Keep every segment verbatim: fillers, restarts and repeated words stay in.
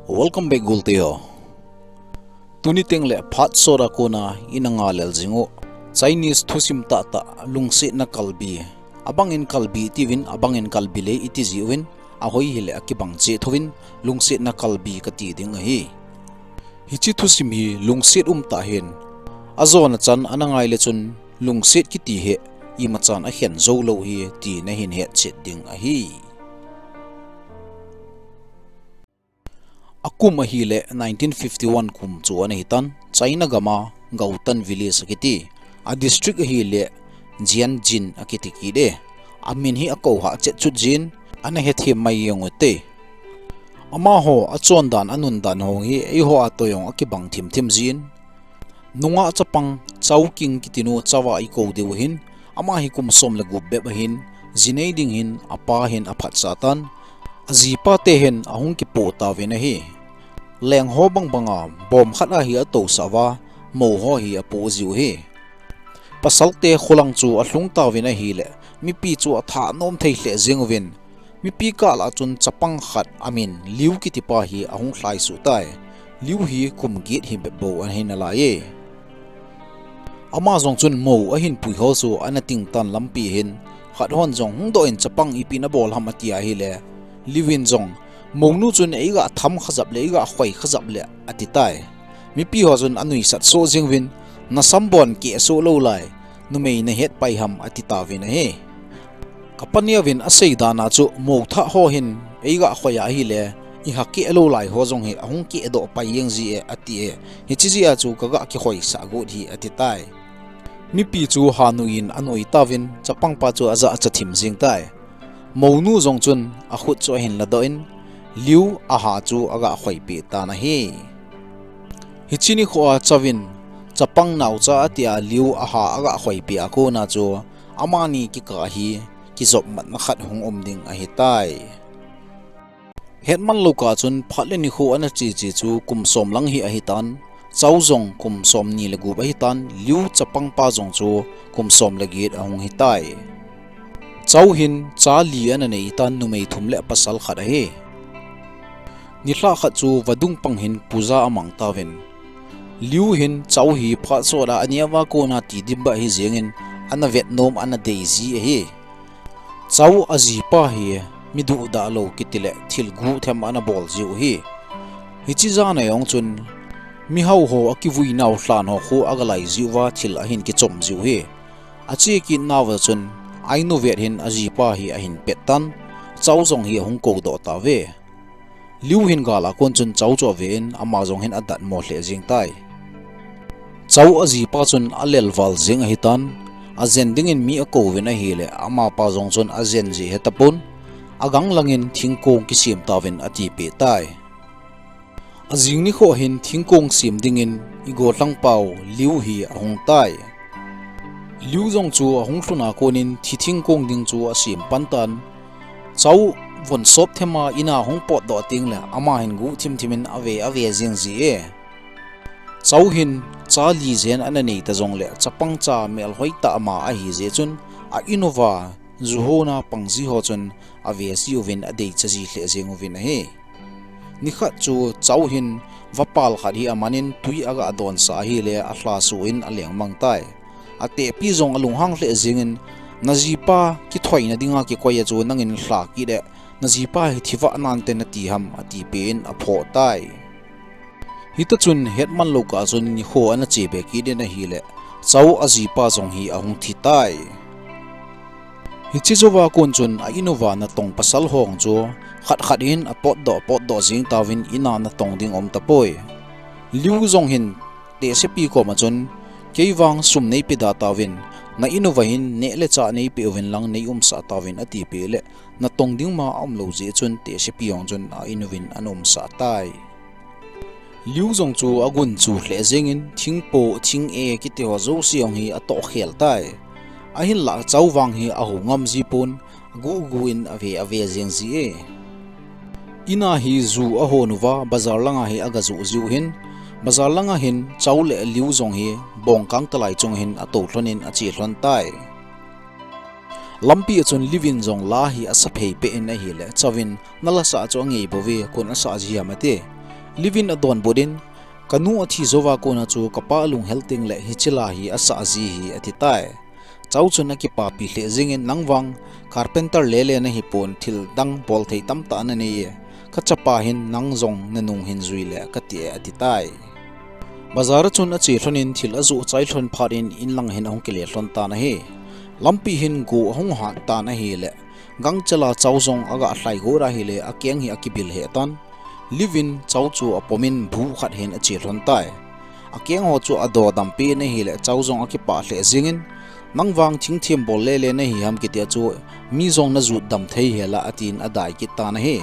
Welcome back, Gulteo. Tuni teng le phat sot a kona ina ngai lel jing u Chinese thusim tahtah, lungsetna kalbi. Abang in kalbi itiuvin, abang in kalbi lei iti jiuvin, ahoi hile akibang cheh thouvin, lungsetna kalbi kati ding ahi. Hiche thusim hi lungset umtah hin, ajona chan ana ngai le chun lungset kiti hi imachan akhen jou lou ahi ti nahin hetchet ding ahi. Akum ahile nineteen fifty-one kum chu ana hitan, China gam a Gaotan Village akiti, a district ahile Jianjin akiti kit e. Amin hi akou hahchet chut jin, ana hethem mai jeng ute. Amaho achondan anundan ho hi eiho a toh jong akibang thimthim jin. Nungah chapang Chao King kiti nu Chao a ikou diu ahin, ama hi kum som le gup bep ahin, ji nei ding hin apa hin aphatsah tan, ajipa te hin ahung kipoh tauvin ahi. Leng ho bangbang a bom khat a hi atousah uva, mou ho hi apoh jiu ahi. Pasal te kholang chu alhung tauvin ahile, mipi chu athah nom thei lheh jeng uvin, mipi kah lah a chun chapang khat amin Liu kiti pa hi ahung lhai suh tai. Liu hi kum get hi bep bou ahi nalai e. Ama jong chun mou ahin pui ho chu ana ting tan lampi hin, khat hon jong hung doh in chapang ipi nabol ham ati ahile, Liu in jong, mounu chun eiga tham kha jap le, eiga khoi kha jap le ati tai. Mipi ho chun anuisat soh jeng uvin, nasam bon keh soh lou lai, numei nahet pai ham ati tauvin ahi. Kapa neo vin asei dan a chu mou thah ho hin eiga khoi ahile, iha keh lou lai ho jong hi ahung keh doh pai jeng ji e ati e, hiche jeh a chu kaga kikhoisah got hi ati tai. Mipi chu hanui in anui tauvin, chapang pa chu ajahcha thim jeng tai. Mounu jong chun akhut chu ahin ladoh in, Liu aha chu aga khoipeh tan ahi. Hiche nikho a Chao in, chapang naocha atia Liu aha aga khoipeh a kona chu, amani kikah a hi kijopmatna khat hung um ding ahitai. Hetman lou kah chun phat le nikho ana che che chu kum som lang hi ahitan, Chao jong kum som ni le gup ahitan, Liu chapang pa jong chu kum som le get ahung hitai. Chao hin cha li ana neitan, numei thum le pasal khat ahi. Nilhah khat chu vadung pang hin puja amang tauvin, Liu hin Chao hi phat sot a aneo a kona tidimba ahi jeng in, ana vetnom ana dei ji ahi. Chao ajipa hi mi duhdah lou kiti le thil guhthem ana bol jiu ahi. Hiche jan a jong chun mihao ho akivui nau lhan ho khu aga lai jiuva thil ahin kichom jiu ahi. Ache kit nauva chun ainu vet hin ajipa hi ahin pet tan, Chao jong hi ahung koudoh tauve. Liu hin gal a kon chun Chao chu ave in ama jong hin adatmo lheh jeng tai. Chao ajipa chun alelval jeng ahitan, ajen dingin mi akouvin ahile, amapa jong chun ajen jeh hetapon, agang langin thingkong kisem tauvin atipeh tai. Ajing nikho hin thingkong sem dingin igollhang pau Liu hi ahung tai. Liu jong chu ahung lhun a konin thi thingkong ding chu asem pan tan. Chao von sop thema ina hung potdoh teng le ama hin guhthim thim in ave ave jeng ji e. Chao hin cha li jen ana nei ta jong le chapang cha melhoi tah ama ahi jeh chun a in uva ju hona pang ji ho chun ave ji uvin adeicha ji lheh jeng uvin ahi. Nikhat chu Chao hin vapal khat hi amanin tui aga donsah ahile alhaso in aleng mang tai. Atehpi jong alunghang lheh jengin, najipa kithoina dinga kikoi a chu nangin lha kit e, najipa hi thi vah nante nati ham atipeh in aphoh tai. Hita chun hetman lou kah chun nikho ana che be kit in ahile, Chao ajipa jong hi ahung thi tai. Hiche jouva kon chun a in uva natong pasal ho chu khat khat in apotdoh potdoh jeng tauvin, ina natong ding um tapoi. Liu jong hin tehsepi koma chun, kei vang sum neipe da tauvin, na in uva hin neh le chah neipeh uvin lang neiumsah tauvin atipeh le, natong ding ma aumlou jeh chun tehsepi jong chun a in uvin ana umsah tai. Liu jong chu agunchu lheh jengin, thingpoh, thing-e kiti ho jouse jong hi atoh khel tai. Ahinlah Chao vang hi ahou ngam jipon, aguhguh in ave ave jeng ji e. Ina hi ju ahon uva, bazar langa hi aga joh jiu hin, bazar langa hin Chao le Liu jong hi bongkang talai chung hin atoulhon in ache lhon tai. Lampi a chun Liu in jong la hi asa phei peh in ahile, Chao in, nala sah chu angei bouve, koin asah ji ham ati. Liuvin adonbut in, kanu athi jouva kona chu kapa alunghel tengle hiche la hi asah ji ahi ati tai. Chao chun akipapi lheh jengin, nang vang carpenter lele nahipon thil dang bolthei tamtah nanei e. Kachapa hin nang jong nanung hin jui le kati e ati tai. Bazar a chun ache lhonin thil ajoh chai lhon phat in inlang hin ahung kile lhon tan ahi. Lampi hin go ahung hat tan ahile, gangchela Chao jong aga lhai got ahile, akeng hi akibil heh tan. Liuvin Chao chu apomin bu khat hin ache lhon tai. Akeng ho chu ado dampi in ahile, Chao jong akipah lheh jengin, nang vang thingthem bol lele nahi ham kitia chu, mi jong najut dam thei hela atin adai kit tan ahi.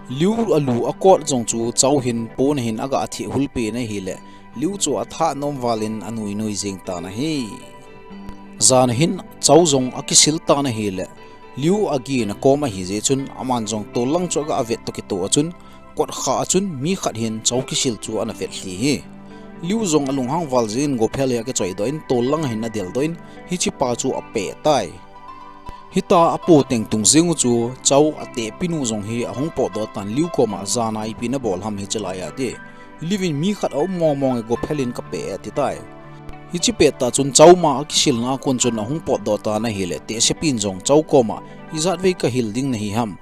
Liu alu akot jong chu Chao hin pona hin aga atheh hulpi in ahile, Liu chu athah nom valin anui nui jeng tan ahi. Jan hin Chao jong akisil tan ahile, Liu agina kom ahi jeh chun aman jong tollang chu aga avet toh kitoh a chun, kotkha a chun mi khat hin Chao kisil chu ana vet lhi hi. Liu jong alunghang val jengin gophel hi akichoi doh in tollang hin adel doh in hichepa chu apeh tai. Hita apo tengtung jeng u chu Chao atehpi nu jong hi ahung potdoh tan Liu koma jana ipi nabol ham hiche lai a ti. Liuvin mi khat aum mong mong e, gophel in kapeh e ati tai. Hiche pettah chun Chao ma akisilna a kon chun ahung potdoh tan ahile, tehsepin jong Chao koma, ijat vei kahil ding nahi ham?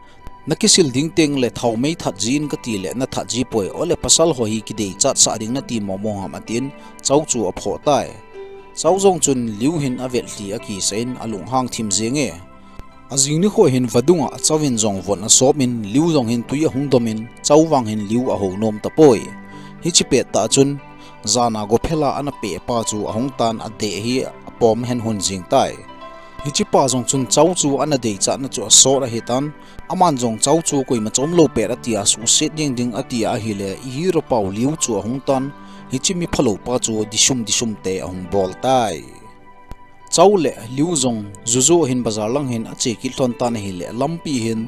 Nakisil ding tengle thaomei that jin kati le nathat ji poi, ole pasal ho hi kideichat sah ding nati mong mong ham atin, Chao chu aphoh tai. Chao jong chun Liu hin avet lhi akisah in alunghang thim jenge. Ajing nikho hin vadunga Chaovin jong von asopin Liu jong hin tui ahung domin Chao vang hin Liu ahou nom tapoi. Hiche pettah chun jana gophela ana peh pa chu ahung tan adeh hi apom hen hun jing tai. Hichepa jong chun Chao chu ana deichatna chu asot ahitan, aman jong Chao chu koima chomlou pet atia suhset ding ding ati ahile, ihiropa u Liu chu ahung tan, hiche miphalou pa chu disum disum te ahung bol tai. Chao le Liu jong juju hin bazar lang hin ache kit lhon tan ahile, lampi hin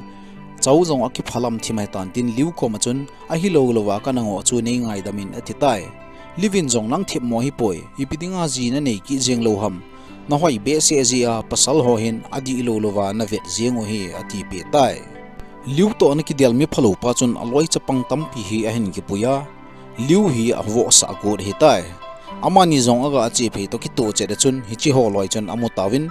Chao jong akiphalam thim ahitan tin Liu koma chun, ahilou louva kana ngoh chu nei ngaidamin ati tai. Liuvin jong nang themmo hipoi, ipi dinga ji nanei kit jeng lou ham? Nahoi behseh jeh a pasal ho hin adihlou louva navet jeng u hi atipeh tai. Liu toh ana kidel miphalou pa chun aloi chapang tampi hi ahin kipui a, Liu hi avohsah got ahitai. Amani jong aga ache phei toh kitoh chet a chun hiche ho loi chun amu tauvin,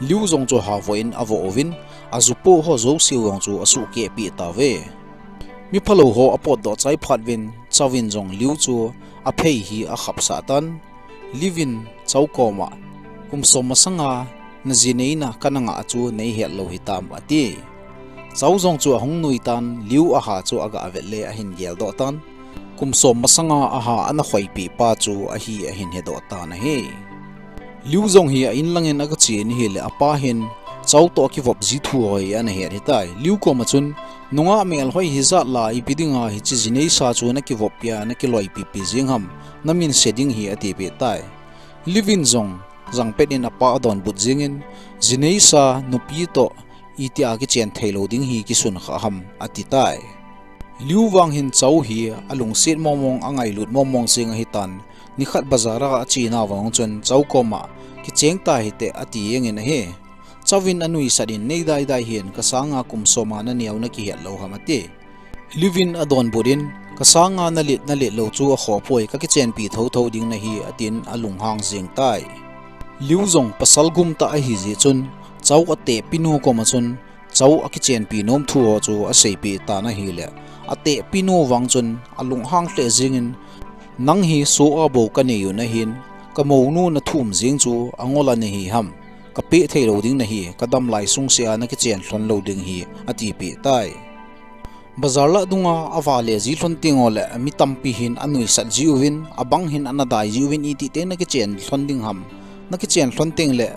Liu jong chu havoh in avoh uvin, ajupoh ho jouse u jong chu asuhkeh peh tauve. Miphalou ho apotdoh chai phat uvin, Chaovin jong Liu chu aphei hi akhapsah tan, Liuvin Chao koma, kum som masanga najineina kana ngah chu neihet lou hitam ati. Chao jong chu ahung nui tan, Liu aha chu aga avet le ahin geldoh tan, kum som masanga aha ana khoipeh pa chu ahi ahin hedoh tan ahi. Liu jong hi a-in langin aga chen ahile, apa hin Chao toh akivop ji thu ho hi ana het ahitai. Liu koma chun, nungah melhoi hijat la ipi dinga hiche jineisa chu nakivop pia nakiloipipi jeng ham, namin se ding hi atipeh tai. Liuvin jong jangpet in apa adonbut jengin, jineisa nupi toh itia kichen theilou ding hi kisun kha ham ati tai. Liu vang hin Chao hi alungset mong mong, angailut mong mong jeng ahitan, nikhat bazar a achena vang chun Chao koma, kicheng ta hite ati jengin ahi. Chaovin anuisat in, nei daidai hih in, kasanga kum soma naneo nakihet lou ham ati. Liuvin adonbut in, kasanga nalet nalet lou chu akhoh poi, kakichenpi thotho ding nahi atin alunghang jeng tai. Liu jong pasal gumtah ahijeh chun, Chao atehpi nu koma chun, Chao akichenpi nom thu ho chu aseipeh tan ahile, atehpi nu vang chun alunghang lheh jengin, nang hi so a bou kanei u nahin, kamounu nathum jeng chu angol a nahi ham, kapeh theilou ding nahi, kadam lai sungsea nakichen lhon lou ding hi, atipeh tai. Bazar lah dunga avale ji lhon teng uleh mi tampi hin anuisat ji uvin, abang hin ana dai ji uvin, itih teng nakichen lhon ding ham, nakichen lhon tengle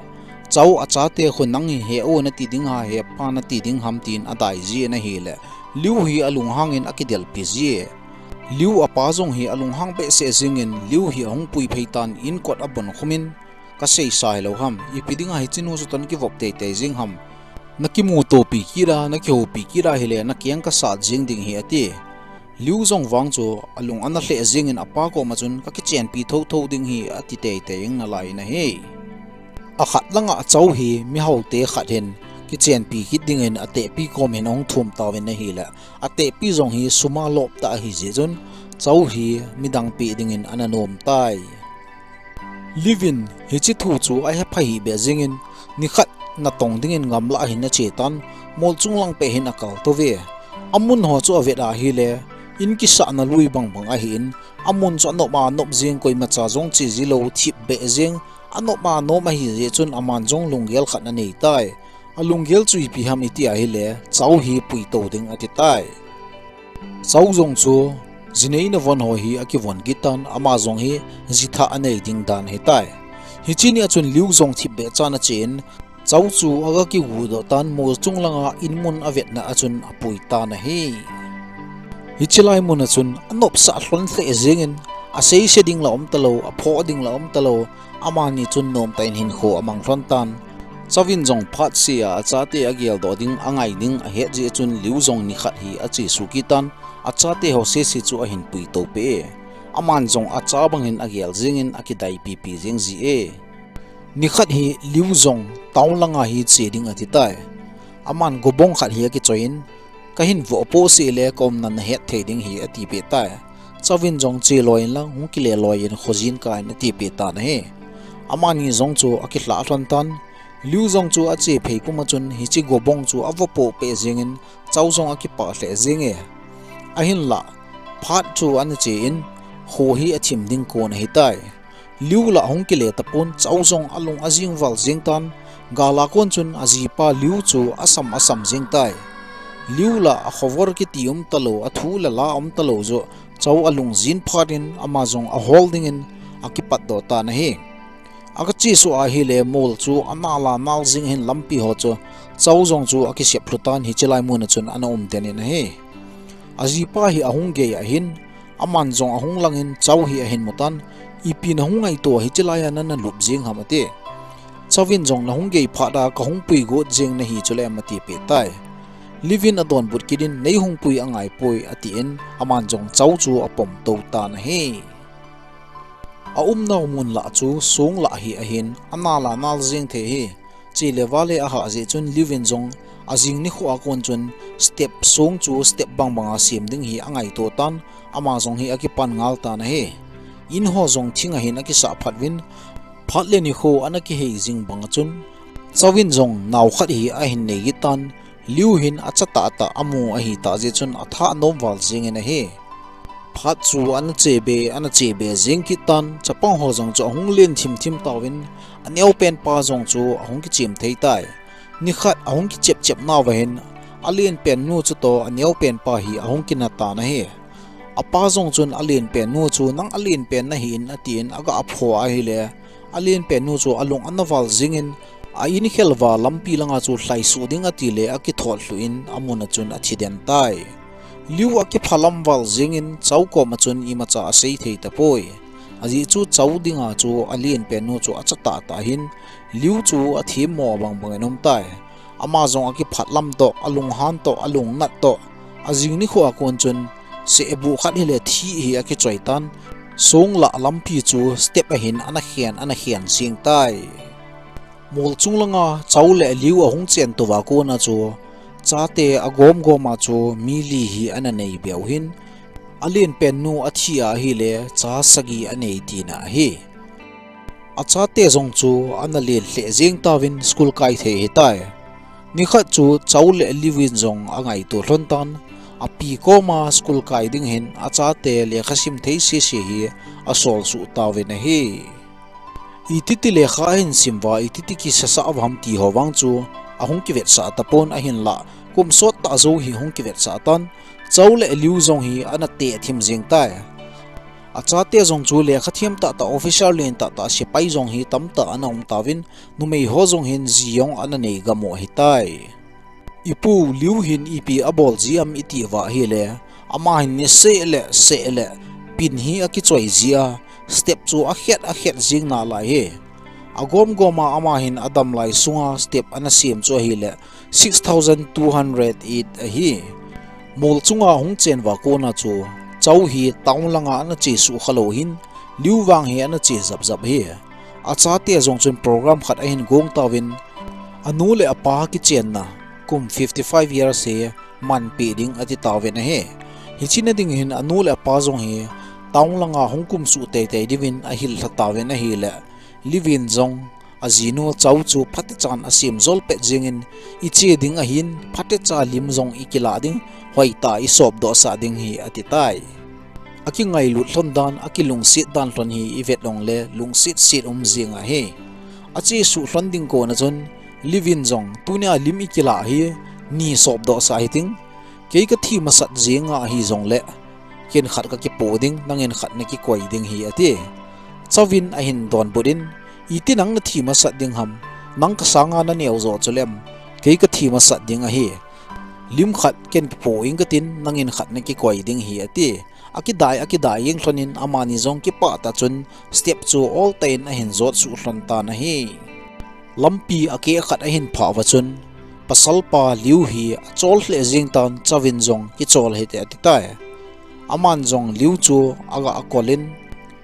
Chao achate khu nang hi he-o nati ding ham, hepa nati ding ham tin adai jin ahile, Liu hi alunghangin akidelpi ji e. Liu apa jong hi alunghang behseh jengin, Liu hi ahung pui phei tan, inkot abon khumin, kaseisa hilou ham, ipi dinga hichenu chu toh nakivop teitei jeng ham, nakimutopi kit a, nakihoupi kit ahile nakeng kasat jeng ding hi ati. Liu jong vang chu alung ana lheh jengin apa koma chun kakichenpi thotho ding hi ati teitei nalai in ahi. Akhat langa Chao hi mihaote khat hin kichenpi kit dingin atehpi kom hin ahung thum tauvin ahile, atehpi jong hi sum a lop tah ahi jeh chun, Chau hi midang peh dingin ana nom tai. Liu in hiche thu chu ahepha hih beh jengin, nikhat natong dingin gamlah a hin ache tan, mol chunglang peh hin akal touve. Amun ho chu avet ahile, in kisahna lui bangbang ahin, amun chu anop a nop jeng, koimacha jong che jilou, thip beh jeng, anop a nom ahi jeh chun aman jong lunggel khat anei tai. Alunggel chu ipi ham iti ahile, Chau hi puito ding ati tai. Chau jong chu, jinei navon ho hi akivon kit tan, ama jong hi jithah anei ding dan ahitai. Hiche nia chun Liu jong thip beh chan achen, Chau chu aga kigu doh tan, mol chunglanga in mun avetna a chun apui tan ahi. Hiche lai mun a chun anopsah lhon lheh jengin, aseise ding la um talou, aphoh ding la um talou, amani chun nomtah in hinkho amang lhon tan. Chau in jong phat sea achate ageldoh ding, angai ding ahet jeh chun Liu jong nikhat hi achesuh kit tan, achate ho sese chu ahin puito peh e. Aman jong acha bangin agel jengin akidai pipi jeng ji e. Nikhat hi Liu jong town langa hi che ding ati tai. Aman gobong khat hi akichoiyin, kahin voh poh seh le kaumna nahet thei ding hi atipeh tai. Chau in jong che loi inlang hung kile loi in khojin kai in atipeh tan ahi. Amani jong chu akilhah lhon tan. Liu jong chu ache phei pum a chun hiche gobong chu avoh poh peh jengin Chau jong akipah lheh jenge. Ahinlah, phat chu ana che in, kho hi athim ding kon ahitai. Liu lah hung kile tapon, Chau jong alung ajing val jeng tan, gal a kon chun ajipa Liu chu asam asam jeng tai. Liu lah akhovor kiti um talou, athu le la um talou joh, Chau alung jin phat in ama jong ahol dingin akipatdoh tan ahi. Aga chesuh ahile mol chu anal a nal jing hin lampi ho chu Chau jong chu akisep lhu tan hiche lai mun a chun ana um den in ahi. Ajipa hi ahung gei ahin, aman jong ahung langin Chau hi ahin mu tan, ipi nahung ngaito a hiche lai a nana lup jing ham ati. Chau in jong nahung gei phat a kahung pui got jeng nahi chule em atipeh tai. Liu in adonbut kit in neihung pui angai poi atin, aman jong Chau chu apom tou tan ahi. Aumnau mun lah chu song lah hi ahin, anal a nal jeng thei hi. Che le vale ahah jeh chun Liu in jong ajing nikho a kon chun step song chu step bangbang a sem ding hi angaito tan, ama jong hi akipan ngal tan ahi. In ho jong thing ahin akisah phat uvin, phat le nikho ana kihei jing bang a chun Chau in jong nao khat hi ahin nei kit tan, Liu hin acha tahtah amu ahitah jeh chun atha anom val jengin ahi. Phat chu ana che be, ana che be jeng kit tan, chapang ho jong chu ahung len thim thim tauvin, aneopen pa jong chu ahung kichem thei tai. Nikhat ahung kichep chep nauva hin, alenpen nu chutoh aneopen pa hi ahung kina tan ahi. Apa jong chun alenpen nu chu, nang alenpen nahi in atin, aga apho ahile, alenpen nu chu alung ana val jingin, a in khel uva lampi langa chu lhaisuh ding atile akithot lhuh in amun a chun athi den tai. Liu akiphalam val jingin Chau koma chun imacha asei thei tapoi. Ajeh chu Chau dinga chu alenpen nu chu acha tahtah hin, Liu chu athemmo bang bangin um tai. Ama jong akiphatlam toh, alunghan toh, alungnat toh, ajing nikho a kon chun sehbuh khat hile thih hi akichoi tan, song lah lampi chu step ahin ana khen, ana khen jing tai. Mol chung langa Chau le Liu ahung chen touva kona chu, chate agom goma chu mi li hi ana nei beu hin, alenpen nu athi ahile cha sagi anei tina ahi. Achate jong chu ana len lheh jeng tauvin school kai thei ahitai. Nikhat chu Chau le Liu in jong angaito lhon tan, api koma school kai ding hin achate lekha sim thei sese hi asol suh tauvin ahi. Ititi lekha ahin sim uva, ititi kisasah uva ham ti ho vang chu ahung kivetsah tapon ahinlah, kum sot tah jou hi hung kivetsah tan, Chau le Liu jong hi ana teh thim jeng tai. Achate jong chu lekha them tahtah, officer len tahtah, sepai jong hi tamtah ana um tauvin, numei ho jong hin ji jong ana nei gam u ahitai. Ipu Liu hin ipi abol ji am iti uva ahile, ama hin niseh le seh le pin hi akichoi jia, step chu akhet akhet jing nalai hi. Agom goma ama hin adam lai sunga step ana sem chu ahile, six thousand two hundred eight ahi. Mol chunga hung chen uva kona chu, Chau hi town langa ana chesuh khalou hin, Liu vang hi ana che japjap hi. Achate jong chun program khat ahin gong tauvin, Anu le apa kichenna kum fifty five years hi manpeh ding ati tauvin ahi. Hiche na ding hin anu le apa jong hi town langa hung kumsuh teitei diuvin ahil lha tauvin ahile, Livin jong ajinu Chau chu phatechan asem jol pet jengin, iche ding ahin phatecha lim jong ikilah ding, hoitah a isopdoh sah ding hi ati tai. Akingailut lhon dan, akilungset dan lhon hi ivet jongle lungset set um jeng ahi. Achesuh lhon ding kona chun Livin jong, tunia lim ikilah hi ni sopdoh sah hitin, kei kathi masat jenga ahi jongle, ken khat kakipoh ding, nangin khat nakikoi ding hi ati. Chauvin ahin donbut in, iti nang nathi masat ding ham, nang kasanga naneo jo chulem, kei kathi masat ding ahi. Lim khat ken kipoh ing katin, nangin khat nakikoi ding hi ati. Akidai, akidai jeng lhonin amani jong kipah tah chun step chu oltah in ahin jotsuh lhon tan ahi. Lampi akeh khat ahin phah uva chun, pasalpa Liu hi achol lheh jeng tan, Chauvin jong kichol hite ati tai. Aman jong Liu chu aga akolin,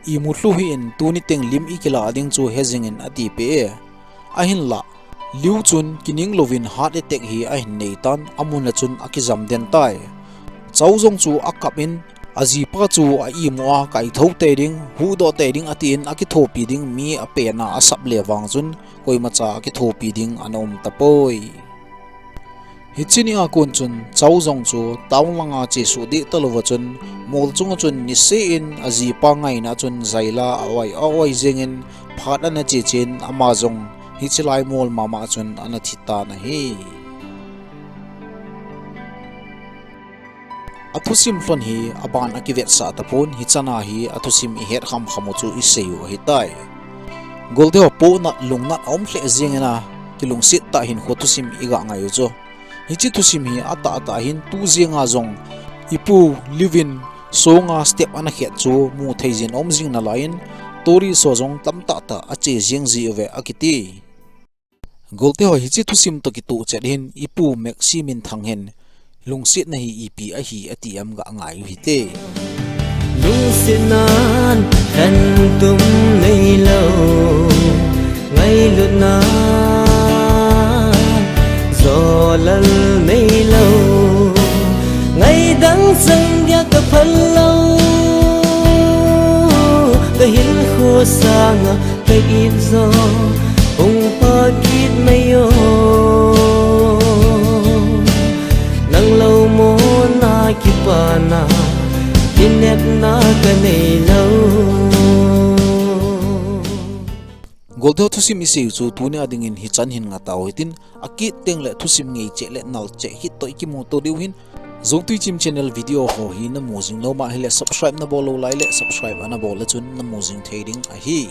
imu lhu hih in, tuni teng lim ikilah ding chu hejingin atipeh e. Ahinlah, Liu chun kining louvin heart attack hi ahin nei tan, amun a chun akijam den tai. Chau jong chu akap in, ajipa chu a imu a kaithou tei ding, huhdoh tei ding atin, akithopi ding mi apena asap le vang chun, koimacha akithopi ding ana um tapoi. Hiche nia kon chun Chau jong chu town langa chesuh deh talouva chun, mol chunga chun niseh in ajipa ngaina chun jaila a-oi a-oi jengin phat ana chechen, ama jong hiche lai mol mama chun ana thi tan ahi. Athusim lhon hi aban akivetsah tapon, hichana hi athusim ihet khamkham u chu isei u ahitai. Golteho pohnat lungnat aum lheh jengin a, kilungset tah hinkho thusim iga ngai u chu. Hiche thusim hi atahtah hin tu jenga jong ipu Livin songa step ana khet chu mu thei jin aum jing nalaiyin, tourist ho jong tamtah tah ache jeng jiuve akiti. Golteho, hiche thusim toh kitoh chet hin ipu Maxi Minthang hin lungsetna hi ipi ahi ati em ga ngai u hite. Lungsetnan khentum neilou, ngailutnan jolal neilou, ngaidam chang dia kaphal lou, kahinkho sanga ka-it jo hung pha kit mai o. Nang lou mona kipana, kinepna kanei lou. Golteho, thusim isei u chu tunia dingin hichan hin ngatau hitin, akit tengle thusim ngei cheh le nal cheh kit toh ikimuto diu hin. Zotui Chim channel video ho hi namu jing nom ahile subscribe nabol lou laile subscribe ana bol le chun namu jing thei ding ahi.